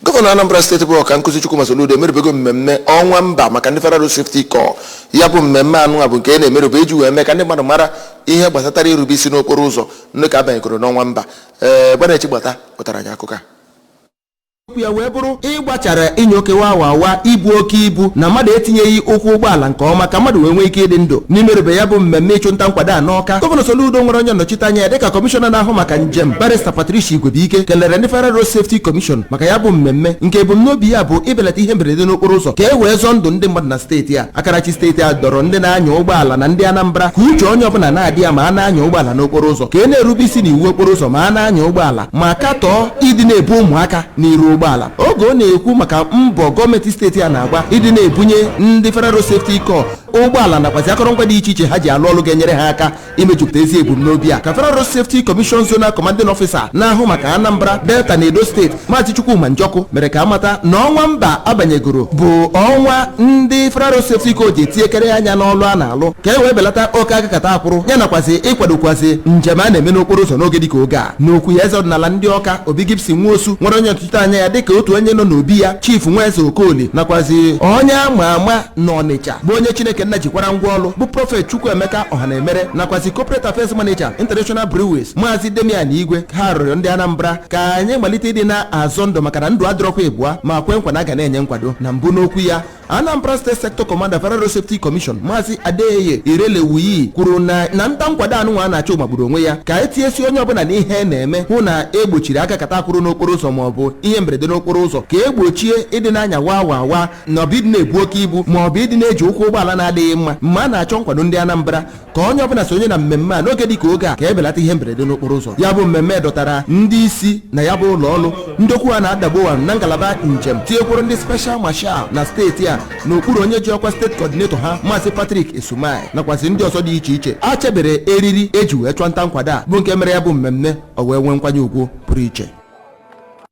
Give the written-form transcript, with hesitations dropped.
Gọvanọ Anambra Steeti bụ Ọka Nkụzi Chukwuma Soludo emerubego mmemme ọnwa mba maka ndị Federal Road Safety Corps. Ya bụ mmemme anụnwa bụ nke a na-emerube iji wee mee ka ndị mmadụ mara ihe gbasatara irube isi n'okporo ụzọ ndị ka abanyegoro n'ọnwa mba. Ee, Gbanaechi Gbata pụtara anyị akụkọ a. Okwu ya wee bụrụ ịgbachara inye oke wawa awa, ibu oke ibu na mmadụ etinyeghị ụkwụ ụgbọala nke ọma ka mmadụ wee nwee ike ịdị ndụ. N'imerube ya bụ mmemme ịchụnta nkwado a n'Ọka, Gọvanọ Soludo nwere onye nnọchite anya ya dịka kọmishọna na-ahụ maka njem, Barrister Patricia Igwebuike, kelere ndị Federal Road Safety Commission maka ya bụ mmemme nke ebumnobi ya bụ ibelata ihe mberede n'okporo ụzọ ka e wee zọọ ndụ ndị mmadụ na steeti a. Akarachi steeti a dọrọ ndị na-anya ụgbọala na ndị Anambra ka uche onye ọbụla na-adị ya ma a na-anya ụgbọala n'okporo ụzọ, ka e na-erube isi n'iwu okporo ụzọ ma a na-anya ụgbọala, ma katọọ ịdị na-ebu ụmụaka n'iru ụgbọala. Oge ọ na-ekwu maka mbọ gọọmenti steeti a na-agba ịdị na-ebunye ndị Federal Road Safety Corps ụgbọala nakwazi akọrọngwa dị iche iche ha ji alụ ọrụ ga-enyere ha aka imejupụta ezi ebumnobi a, ka Federal Road Safety Commission Zonal Commanding Officer na-ahụ maka Anambra, Delta na Edo Steeti, Maazị Chukwuma Njọkụ, mere ka amata na ọnwa mba abanyegoro bụ ọnwa ndị Federal Road Safety Corps ji etinyekere anya n'ọlụ a na-alụ ka e wee belata oke akakata akwụrụ ya nakwazi ịkwadokwazi njem a na-eme n'okporo ụzọ n'oge dịka oge a. N'okwu ya, eze ọdịnala ndị Ọka, Obi Gibson Nwosu, nwere onye ọtụtụ anya ya dịka otu onye nọ n'obi ya, Chief Nweze Okoli, nakwazi onye ama ama n'Ọnịcha bụ onye Chineke nna jikwara ngwa ọlụ, bụ Prophet Chukwuemeka Ọhanaemere, nakwazi Corporate Affairs Manager, International Breweries, Maazị Demian Igwe, ha rịọrọ ndị Anambra ka anyị malite ịdị na-azọ ndụ maka na ndụ adịrọkwa ịbụa, ma kwe nkwa na a ga na-enye nkwado. Na mbụ n'okwu ya, Anambra State Sector Commander, Federal Road Safety Commission, Maazị Adeyeye Irelewuyi, kwuru na nta nkwado anụnwa a na-achọ magburu onwe ya ka etinyesi onye ọbụla n'ihe na-eme hụ na egbochiri aka kata akwụrụ n'okporo ụzọ ma ọ bụ ihe mberede n'okporo ụzọ, ka egbochie ịdị na-anya wa wa wa na ọ bụ ịdị na-ebu oke ibu ma ọ bụ ịdị na-eji ụkwụ ụgbọala na-adịghị mma. Mgbe a na-achọ nkwado ndị Anambra ka onye ọbụla sonye na mmemme a n'oge dịka oge a ka ebelata ihe mberede n'okporo ụzọ. Ya bụ mmemme dọtara ndị isi na ya bụ ụlọ ọrụ ndị okwu ha na-adagbowa na ngalaba njem, tinyekwuru ndị special marshal na steeti a n'okpuru onye ji ọkwa steeti coordinator ha, Maazị Patrick Esumai, nakwazi ndị ọzọ dị iche iche. A chebere eriri eji wee chọọ nta nkwado a bụ nke mere ya bụ mmemme o wee nwee nkwanye ugwu pụrụ iche.